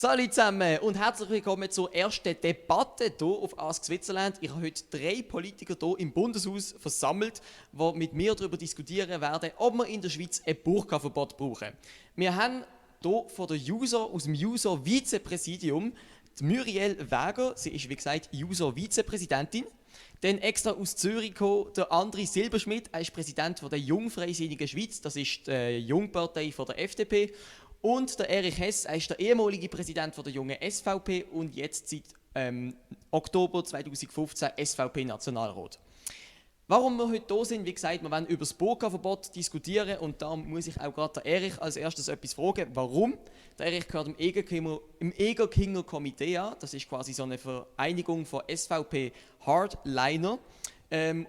Salut zusammen und herzlich willkommen zur ersten Debatte hier auf Ask Switzerland. Ich habe heute 3 Politiker hier im Bundeshaus versammelt, die mit mir darüber diskutieren werden, ob wir in der Schweiz ein Burka-Verbot brauchen. Wir haben hier von der User aus dem User-Vizepräsidium die Muriel Wäger, sie ist wie gesagt User-Vizepräsidentin. Dann extra aus Zürich gekommen, der André Silberschmidt, er ist Präsident der Jungfreisinnigen Schweiz, das ist die Jungpartei von der FDP. Und der Erich Hess, er ist der ehemalige Präsident der jungen SVP und jetzt seit Oktober 2015 SVP-Nationalrat. Warum wir heute hier sind, wie gesagt, wir wollen über das Burka-Verbot diskutieren und da muss ich auch gerade der Erich als erstes etwas fragen. Warum? Der Erich gehört im Egerkinger Komitee an, das ist quasi so eine Vereinigung von SVP-Hardliner.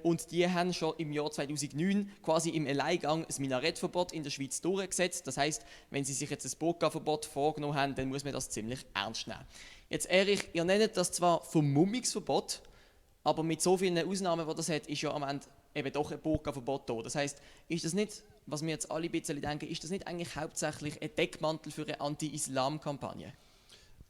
Und die haben schon im Jahr 2009 quasi im Alleingang ein Minarettverbot in der Schweiz durchgesetzt. Das heisst, wenn sie sich jetzt ein Burka-Verbot vorgenommen haben, dann muss man das ziemlich ernst nehmen. Jetzt Erich, ihr nennt das zwar Vermummungsverbot, aber mit so vielen Ausnahmen, die das hat, ist ja am Ende eben doch ein Burka-Verbot da. Das heisst, ist das nicht, was wir jetzt alle ein bisschen denken, ist das nicht eigentlich hauptsächlich ein Deckmantel für eine Anti-Islam-Kampagne?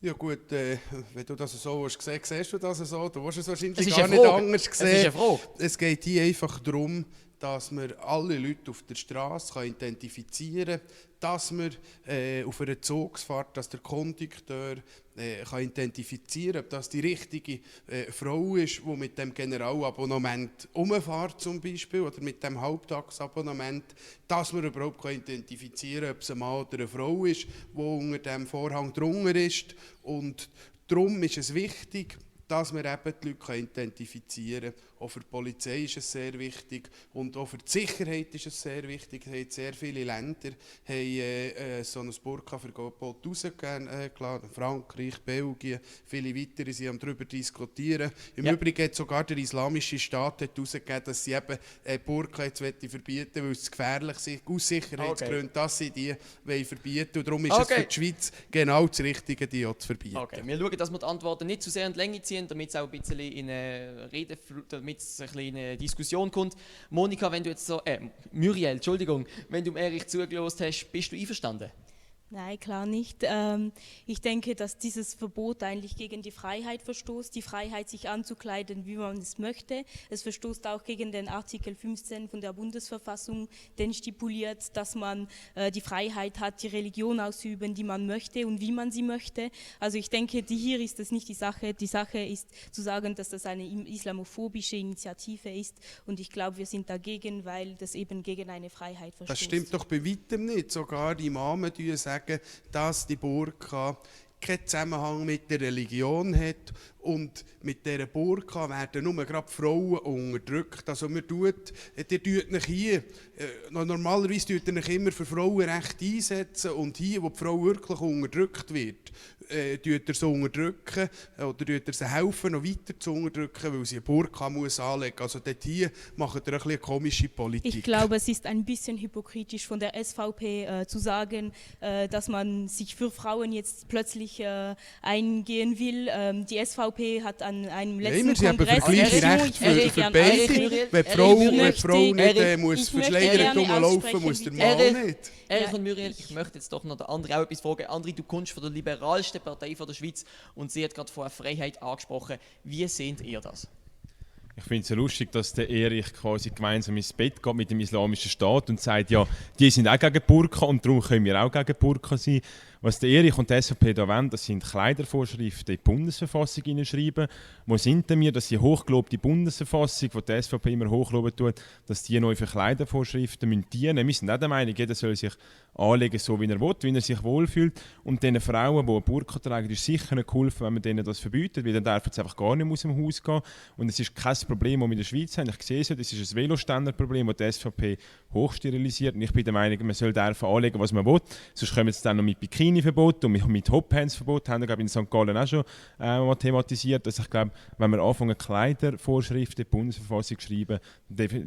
Ja gut, wenn du das so hast gesehen, siehst du das so. Du hast es wahrscheinlich Es gar nicht anders Es ist gesehen. eine Frage. Es geht hier einfach darum, dass man alle Leute auf der Straße identifizieren kann, dass man auf einer Zugsfahrt, dass der Kondukteur kann identifizieren kann, ob das die richtige Frau ist, die mit dem Generalabonnement umfährt zum Beispiel, oder mit dem Halbtagsabonnement, dass man überhaupt kann identifizieren kann, ob es ein Mann oder eine Frau ist, die unter dem Vorhang drunter ist. Und darum ist es wichtig, dass wir eben die Leute identifizieren können. Auch für die Polizei ist es sehr wichtig und auch für die Sicherheit ist es sehr wichtig. Sehr viele Länder haben so ein Burka-Verbot rausgegeben, Frankreich, Belgien, viele weitere sind darüber diskutieren. Im Übrigen hat sogar der Islamische Staat herausgegeben, dass sie eben Burka jetzt verbieten wollen, weil es gefährlich ist, aus Sicherheitsgründen, dass sie die verbieten wollen. Und darum ist es für die Schweiz genau das Richtige, die auch zu verbieten. Okay. Wir schauen, dass wir die Antworten nicht zu sehr in die Länge ziehen, damit es auch ein bisschen in eine damit es ein bisschen in eine Diskussion kommt. Monika, wenn du jetzt so, Muriel, Entschuldigung, wenn du Erich zugelassen hast, bist du einverstanden? Nein, klar nicht. Ich denke, dass dieses Verbot eigentlich gegen die Freiheit verstoßt, die Freiheit, sich anzukleiden, wie man es möchte. Es verstoßt auch gegen den Artikel 15 von der Bundesverfassung, den stipuliert, dass man die Freiheit hat, die Religion auszuüben, die man möchte und wie man sie möchte. Also ich denke, hier ist das nicht die Sache. Die Sache ist zu sagen, dass das eine islamophobische Initiative ist und ich glaube, wir sind dagegen, weil das eben gegen eine Freiheit verstößt. Das stimmt doch bei weitem nicht. Sogar die Imamen sagen, dass die Burka keinen Zusammenhang mit der Religion hat und mit dieser Burka werden nur gerade Frauen unterdrückt. Also ihr tut euch hier, normalerweise tut ihr euch immer für Frauenrechte einsetzen und hier, wo die Frau wirklich unterdrückt wird, tut ihr sie unterdrücken oder tut ihr sie helfen, noch weiter zu unterdrücken, weil sie eine Burka muss anlegen muss. Also dort hier macht ihr ein bisschen komische Politik. Ich glaube, es ist ein bisschen hypokritisch von der SVP zu sagen, dass man sich für Frauen jetzt plötzlich eingehen will. Die SVP hat an einem letzten Kongress... Nein, wir sind aber für gleiche Rechte für beide. Wenn die Frau nicht muss verschleiert rumlaufen, muss der Mann nicht. Erich und Muriel, ich möchte jetzt doch noch der André auch etwas fragen. André, du kommst von der liberalsten Partei der Schweiz und sie hat gerade vorher Freiheit angesprochen. Wie seht ihr das? Ich finde es so lustig, dass der Erich quasi gemeinsam ins Bett geht mit dem Islamischen Staat und sagt, ja, die sind auch gegen Burka und darum können wir auch gegen Burka sein. Was der Erich und die SVP da wollen, das sind Kleidervorschriften in die Bundesverfassung hineinschreiben. Wo sind denn wir, dass die hochgelobte Bundesverfassung, die die SVP immer hochloben tut, dass die neu für Kleidervorschriften dienen müssen? Wir sind auch der Meinung, jeder soll sich anlegen, so wie er will, wie er sich wohlfühlt. Und den Frauen, die eine Burka tragen, ist sicher nicht geholfen, wenn man denen das verbietet, weil dann dürfen sie einfach gar nicht aus dem Haus gehen. Und es ist kein Problem, das wir in der Schweiz haben. Ich sehe es, das ist ein Veloständerproblem, das die SVP hochsterilisiert. Und ich bin der Meinung, man soll dürfen anlegen, was man will. Sonst kommen sie dann noch mit Bikini-Verbot und mit Hop-Hands-Verbot, haben wir glaube ich in St. Gallen auch schon mal thematisiert. Also ich glaube, wenn wir anfangen, Kleidervorschriften in die Bundesverfassung zu schreiben,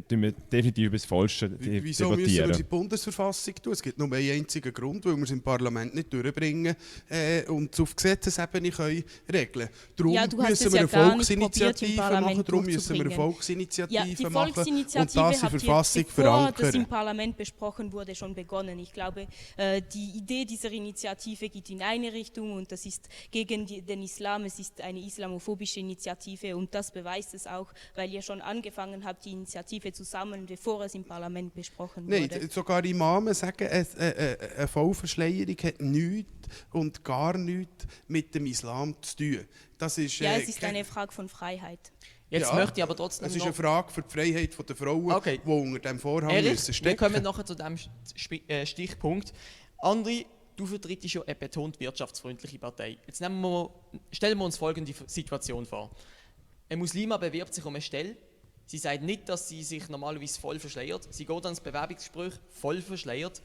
tun wir definitiv über das Falsche debattieren. Wieso müssen wir die Bundesverfassung tun? Es gibt nur einen einzigen Grund, weil wir es im Parlament nicht durchbringen und es auf Gesetzesebene können regeln können. Darum müssen wir eine Volksinitiative machen. Darum müssen wir eine Volksinitiative machen und das in Verfassung verankern. Bevor das im Parlament besprochen wurde, schon begonnen. Ich glaube, die Idee dieser Initiative Initiative geht in eine Richtung und das ist gegen den Islam, es ist eine islamophobische Initiative und das beweist es auch, weil ihr schon angefangen habt, die Initiative zu sammeln, bevor es im Parlament besprochen wurde. Nein, sogar Imame sagen, eine Vollverschleierung hat nichts und gar nichts mit dem Islam zu tun. Das ist, ja, es ist eine Frage von Freiheit. Jetzt ja, möchte ich aber trotzdem es ist noch... eine Frage für die Freiheit der Frauen, die unter diesem Vorhang Erich, müssen wir stecken. kommen nachher zu diesem Stichpunkt. André, du vertrittst ja eine betont wirtschaftsfreundliche Partei. Jetzt stellen wir uns folgende Situation vor. Eine Muslima bewirbt sich um eine Stelle. Sie sagt nicht, dass sie sich normalerweise voll verschleiert. Sie geht ans Bewerbungsgespräch voll verschleiert.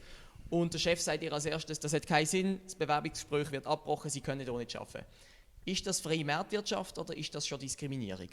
Und der Chef sagt ihr als erstes, das hat keinen Sinn, das Bewerbungsgespräch wird abgebrochen, sie können hier nicht arbeiten. Ist das freie Marktwirtschaft oder ist das schon Diskriminierung?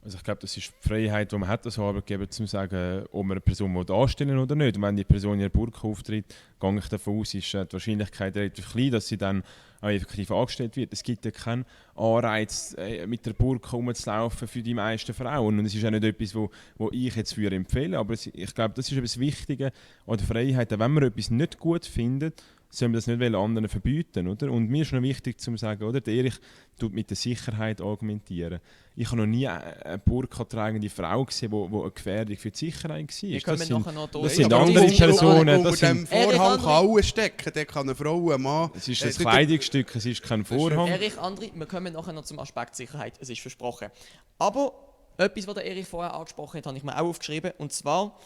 Also ich glaube, das ist die Freiheit, die man hat als Arbeitgeber, zu sagen, ob man eine Person anstellen oder nicht. Und wenn die Person in ihrer Burka auftritt, gehe ich davon aus, ist die Wahrscheinlichkeit relativ klein, dass sie dann auch effektiv angestellt wird. Es gibt ja keinen Anreiz, mit der Burka rumzulaufen für die meisten Frauen. Und es ist auch nicht etwas, wo ich jetzt für empfehle. Aber ich glaube, das ist etwas Wichtiges an der Freiheit. Wenn man etwas nicht gut findet, sollen wir das nicht anderen verbieten, oder? Und mir ist noch wichtig zu sagen, oder? Der Erich tut mit der Sicherheit argumentieren. Ich habe noch nie eine Burka tragende Frau gesehen, die eine Gefährdung für die Sicherheit war. Das sind andere Personen. Unter dem Vorhang kann alles stecken, der kann eine Frau, ein Mann. Es ist ein Kleidungsstück, es ist kein Vorhang. Erich, André, wir kommen nachher noch zum Aspekt Sicherheit, es ist versprochen. Aber etwas, was der Erich vorher angesprochen hat, habe ich mir auch aufgeschrieben, und zwar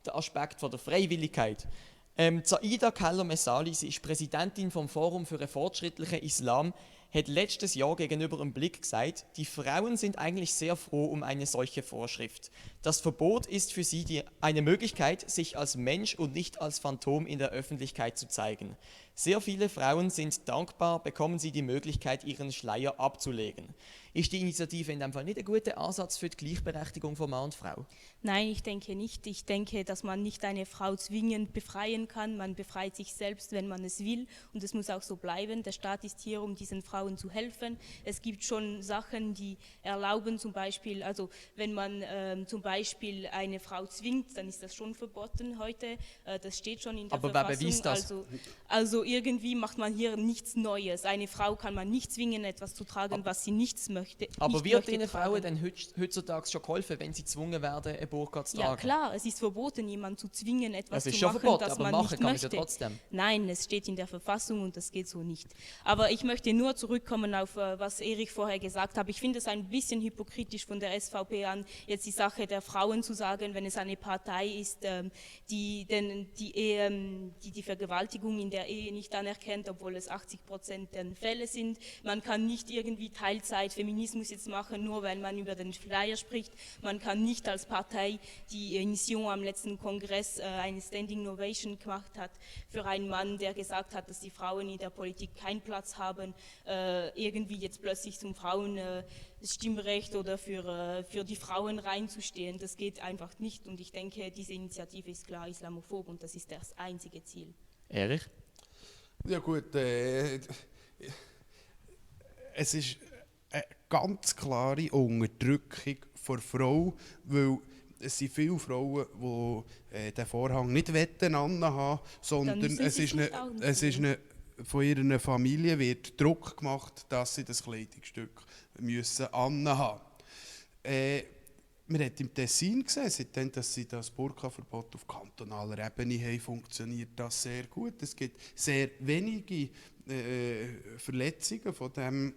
der Aspekt von der Freiwilligkeit. Zaida Keller-Messali, sie ist Präsidentin vom Forum für einen fortschrittlichen Islam, hat letztes Jahr gegenüber einem Blick gesagt, die Frauen sind eigentlich sehr froh um eine solche Vorschrift. Das Verbot ist für sie eine Möglichkeit, sich als Mensch und nicht als Phantom in der Öffentlichkeit zu zeigen. Sehr viele Frauen sind dankbar, bekommen sie die Möglichkeit, ihren Schleier abzulegen. Ist die Initiative in dem Fall nicht ein guter Ansatz für die Gleichberechtigung von Mann und Frau? Nein, ich denke nicht. Ich denke, dass man nicht eine Frau zwingend befreien kann. Man befreit sich selbst, wenn man es will. Und es muss auch so bleiben. Der Staat ist hier, um diesen Frauen zu helfen. Es gibt schon Sachen, die erlauben, zum Beispiel, also wenn man zum Beispiel eine Frau zwingt, dann ist das schon verboten heute. Das steht schon in der Verfassung. Aber wer beweist das? Also irgendwie macht man hier nichts Neues. Eine Frau kann man nicht zwingen, etwas zu tragen, was sie nichts möchte. Aber wird Ihnen Frauen denn heutzutage schon geholfen, wenn sie gezwungen werden, eine Burka zu tragen? Ja klar, es ist verboten, jemanden zu zwingen, etwas zu machen, verboten, das man machen nicht kann möchte. Ja trotzdem. Nein, es steht in der Verfassung und das geht so nicht. Aber ich möchte nur zurückkommen auf, was Erich vorher gesagt hat. Ich finde es ein bisschen hypokritisch von der SVP an, jetzt die Sache der Frauen zu sagen, wenn es eine Partei ist, die die Vergewaltigung in der Ehe nicht anerkennt, obwohl es 80% der Fälle sind. Man kann nicht irgendwie Teilzeit Feminismus jetzt machen, nur weil man über den Schleier spricht. Man kann nicht als Partei, die Mission am letzten Kongress eine Standing Ovation gemacht hat, für einen Mann, der gesagt hat, dass die Frauen in der Politik keinen Platz haben, irgendwie jetzt plötzlich zum Frauenstimmrecht oder für die Frauen reinzustehen. Das geht einfach nicht und ich denke, diese Initiative ist klar islamophob und das ist das einzige Ziel. Erich? Ja gut, es ist eine ganz klare Unterdrückung der Frau, weil es sind viele Frauen, die den Vorhang nicht anhaben wollen, sondern es ist eine, von ihrer Familie wird Druck gemacht, dass sie das Kleidungsstück müssen anhaben müssen. Man hat im Tessin gesehen, seitdem dass sie das Burka-Verbot auf kantonaler Ebene haben, funktioniert das sehr gut. Es gibt sehr wenige Verletzungen von diesem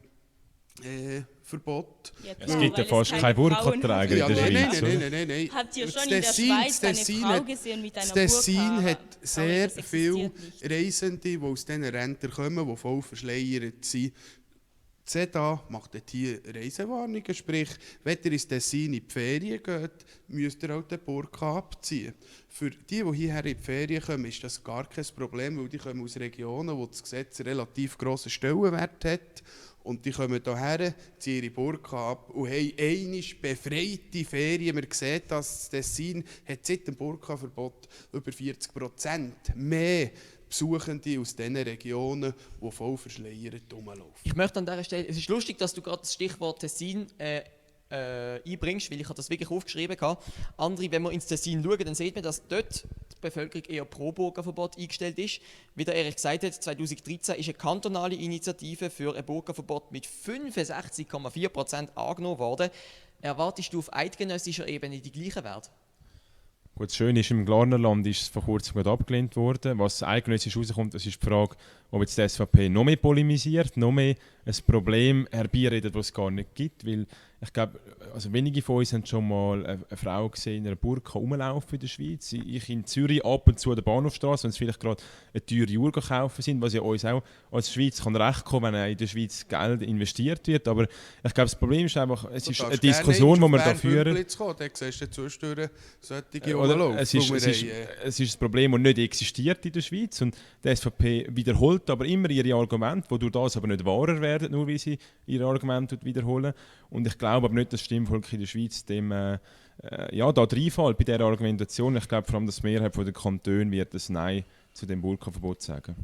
Verbot. Ja, klar, Es gibt ja weil fast keine Burka-Träger in der Schweiz. Nein. Habt ihr schon in der Schweiz eine Frau gesehen mit einer Burka? Das Tessin hat sehr das viele existiert nicht. Reisende, die aus diesen Rentern kommen, die voll verschleiert sind. Die CEDA macht dort hier Reisewarnungen, sprich, wenn ihr ins Tessin in die Ferien geht, müsst ihr auch den Burka abziehen. Für die hierher in die Ferien kommen, ist das gar kein Problem, weil die kommen aus Regionen, wo das Gesetz einen relativ grossen Stellenwert hat. Und die kommen hierher, ziehen ihre Burka ab und haben einmal befreite Ferien. Man sieht, dass das Tessin hat seit dem Burka-Verbot über 40% mehr Besuchende aus diesen Regionen, die voll verschleiert rumlaufen. Ich möchte an dieser Stelle, es ist lustig, dass du gerade das Stichwort Tessin einbringst, weil ich das wirklich aufgeschrieben habe. Andere, wenn wir ins Tessin schauen, dann sieht man, dass dort die die Bevölkerung eher pro Burka-Verbot eingestellt ist. Wie der Erich gesagt hat, 2013 ist eine kantonale Initiative für ein Burka-Verbot mit 65,4% angenommen worden. Erwartest du auf eidgenössischer Ebene die gleichen Werte? Gut, das Schöne ist, im Glarnerland ist es vor kurzem gerade abgelehnt worden. Was eigenmässig rauskommt, das ist die Frage, ob jetzt die SVP noch mehr polemisiert, noch mehr ein Problem herbeiredet, das es gar nicht gibt. Weil ich glaube, also wenige von uns haben schon mal eine Frau gesehen in einer Burka rumlaufen in der Schweiz. Ich in Zürich ab und zu an der Bahnhofstrasse, wenn sie vielleicht gerade eine teure Uhr kaufen sind, was ja uns auch als Schweiz kann recht kommen, wenn in der Schweiz Geld investiert wird. Aber ich glaube, das Problem ist einfach, es ist eine Diskussion, die wir da führen. Dann siehst du zwischendurch solche es ist ein Problem, das nicht existiert in der Schweiz. Und die SVP wiederholt aber immer ihre Argumente, die durch das aber nicht wahrer werden, nur weil sie ihre Argumente wiederholen. Und ich glaube aber nicht, dass das Stimmvolk in der Schweiz dem da reinfällt bei dieser Argumentation. Ich glaube vor allem, dass die Mehrheit der Kantone wird ein Nein zu dem Burka-Verbot sagen.